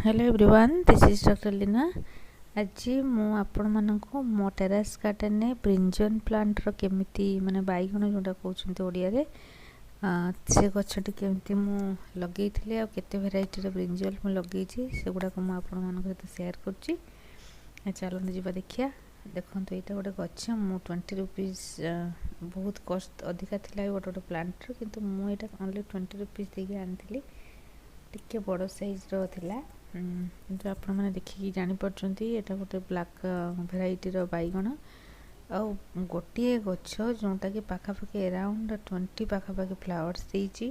Hello everyone, this is Doctor Lina. ଆଜି ମୁଁ ଆପଣମାନଙ୍କୁ ମୋ ଟେରାସ୍ ଗାର୍ଡ଼େନରେ ବ୍ରିଞ୍ଜଲ ପ୍ଲାଣ୍ଟର କେମିତି, ମାନେ ବାଇଗଣ ଯେଉଁଟା କହୁଛନ୍ତି ଓଡ଼ିଆରେ, ସେ ଗଛଟି କେମିତି ମୁଁ ଲଗେଇଥିଲି ଆଉ କେତେ ଭେରାଇଟିର ବ୍ରିଞ୍ଜଲ ମୁଁ ଲଗେଇଛି, ସେଗୁଡ଼ାକ ମୁଁ ଆପଣମାନଙ୍କ ସହିତ ସେୟାର କରୁଛି। ଚାଲନ୍ତୁ ଯିବା ଦେଖିବା। ଦେଖନ୍ତୁ, ଏଇଟା ଗୋଟେ ଗଛ। ମୁଁ 20 ରୁପିଜ୍, ବହୁତ କଷ୍ଟ ଅଧିକା ଥିଲା ଗୋଟେ ଗୋଟେ ପ୍ଲାଣ୍ଟର, କିନ୍ତୁ ମୁଁ ଏଇଟା ଓନ୍ଲି 20 ରୁପିଜ୍ ଦେଇକି ଆଣିଥିଲି। ଟିକେ ବଡ଼ ସାଇଜ୍ର ଥିଲା, କିନ୍ତୁ ଆପଣମାନେ ଦେଖିକି ଜାଣିପାରୁଛନ୍ତି, ଏଇଟା ଗୋଟେ ବ୍ଲାକ୍ ଭେରାଇଟିର ବାଇଗଣ। ଆଉ ଗୋଟିଏ ଗଛ ଯେଉଁଟାକି ପାଖାପାଖି ଆରାଉଣ୍ଡ 20 ପାଖାପାଖି ଫ୍ଲାୱାର୍ସ ଦେଇଛି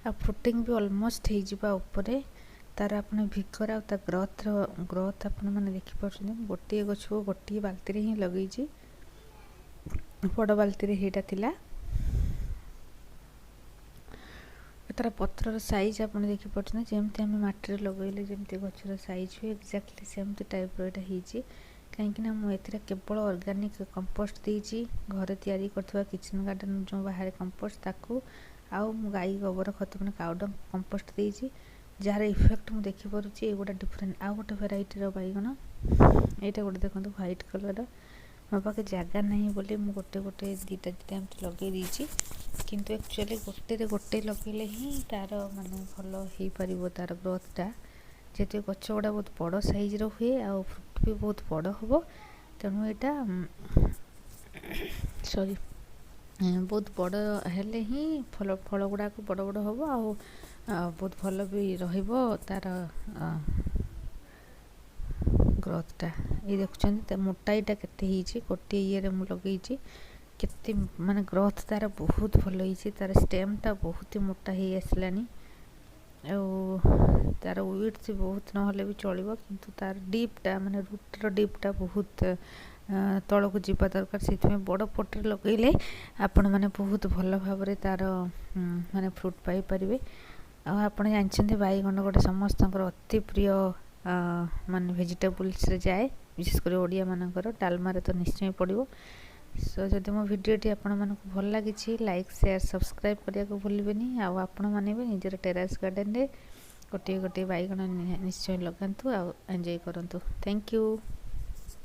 ଆଉ ଫ୍ରୁଟିଂ ବି ଅଲମୋଷ୍ଟ ହେଇଯିବା ଉପରେ। ତାର ଆପଣ ଭିଗର ଆଉ ତା ଗ୍ରୋଥ୍ ଆପଣମାନେ ଦେଖିପାରୁଛନ୍ତି। ମୁଁ ଗୋଟିଏ ଗଛକୁ ଗୋଟିଏ ବାଲ୍ଟିରେ ହିଁ ଲଗେଇଛି। ବଡ଼ ବାଲ୍ଟିରେ ହେଇଟା ଥିଲା। ତାର ପତ୍ରର ସାଇଜ୍ ଆପଣ ଦେଖିପାରୁଛନ୍ତି। ଯେମିତି ଆମେ ମାଟିରେ ଲଗେଇଲେ ଯେମିତି ଗଛର ସାଇଜ୍ ହୁଏ, ଏକ୍ଜାକ୍ଟଲି ସେମିତି ଟାଇପ୍ର ଏଇଟା ହେଇଛି, କାହିଁକିନା ମୁଁ ଏଥିରେ କେବଳ ଅର୍ଗାନିକ୍ କମ୍ପୋଷ୍ଟ ଦେଇଛି, ଘରେ ତିଆରି କରିଥିବା କିଚେନ୍ ଗାର୍ଡ଼େନ୍ ଯେଉଁ ବାହାରେ କମ୍ପୋଷ୍ଟ ତାକୁ, ଆଉ ମୁଁ ଗାଈ ଗୋବର ଖତ ମାନେ କାଉଡଙ୍ଗ କମ୍ପୋଷ୍ଟ ଦେଇଛି, ଯାହାର ଇଫେକ୍ଟ ମୁଁ ଦେଖିପାରୁଛି। ଏଗୁଡ଼ା ଡିଫରେଣ୍ଟ ଆଉ ଗୋଟେ ଭେରାଇଟିର ବାଇଗଣ। ଏଇଟା ଗୋଟେ ଦେଖନ୍ତୁ, ହ୍ୱାଇଟ୍ କଲର୍ର। ମୋ ପାଖେ ଜାଗା ନାହିଁ ବୋଲି ମୁଁ ଗୋଟେ ଗୋଟେ, ଦୁଇଟା ଦୁଇଟା ଏମିତି ଲଗେଇ ଦେଇଛି, କିନ୍ତୁ ଆକ୍ଚୁଆଲି ଗୋଟେରେ ଗୋଟେ ଲଗେଇଲେ ହିଁ ତାର ମାନେ ଭଲ ହେଇପାରିବ ତାର ଗ୍ରୋଥଟା। ଯେହେତୁ ଗଛ ଗୁଡ଼ା ବହୁତ ବଡ଼ ସାଇଜ୍ର ହୁଏ ଆଉ ଫ୍ରୁଟ୍ ବି ବହୁତ ବଡ଼ ହେବ, ତେଣୁ ଏଇଟା ସରି ବହୁତ ବଡ଼ ହେଲେ ହିଁ ଫଳ ଗୁଡ଼ାକ ବଡ଼ ବଡ଼ ହେବ ଆଉ ବହୁତ ଭଲ ବି ରହିବ ତାର ଗ୍ରୋଥଟା। ଏଇ ଦେଖୁଛନ୍ତି, ତା ମୋଟାଇଟା କେତେ ହେଇଛି। ଗୋଟିଏ ଇଏରେ ମୁଁ ଲଗେଇଛି, କେତେ ମାନେ ଗ୍ରୋଥ୍ ତାର ବହୁତ ଭଲ ହେଇଛି। ତାର ଷ୍ଟେମ୍ଟା ବହୁତ ମୋଟା ହେଇ ଆସିଲାଣି ଆଉ ତାର ୱିଡ୍ଥ ବହୁତ ନହେଲେ ବି ଚଳିବ, କିନ୍ତୁ ତାର ଡିପ୍ଟା, ମାନେ ରୁଟ୍ର ଡିପ୍ଟା ବହୁତ ତଳକୁ ଯିବା ଦରକାର। ସେଥିପାଇଁ ବଡ଼ ପଟରେ ଲଗେଇଲେ ଆପଣମାନେ ବହୁତ ଭଲ ଭାବରେ ତାର ମାନେ ଫ୍ରୁଟ୍ ପାଇପାରିବେ। ଆଉ ଆପଣ ଜାଣିଛନ୍ତି, ବାଇଗଣ ଗୋଟେ ସମସ୍ତଙ୍କର ଅତି ପ୍ରିୟ ମାନେ ଭେଜିଟେବୁଲ୍ସରେ ଯାଏ, ବିଶେଷ କରି ଓଡ଼ିଆମାନଙ୍କର ଡାଲମାରେ ତ ନିଶ୍ଚୟ ପଡ଼ିବ। ସୋ ଯଦି ମୋ ଭିଡ଼ିଓଟି ଆପଣମାନଙ୍କୁ ଭଲ ଲାଗିଛି, ଲାଇକ୍, ସେୟାର, ସବସ୍କ୍ରାଇବ୍ କରିବାକୁ ଭୁଲିବେନି। ଆଉ ଆପଣମାନେ ବି ନିଜର ଟେରାସ୍ ଗାର୍ଡ଼େନରେ ଗୋଟିଏ ଗୋଟିଏ ବାଇଗଣ ନିଶ୍ଚୟ ଲଗାନ୍ତୁ ଆଉ ଏନ୍ଜୟ କରନ୍ତୁ। Thank you.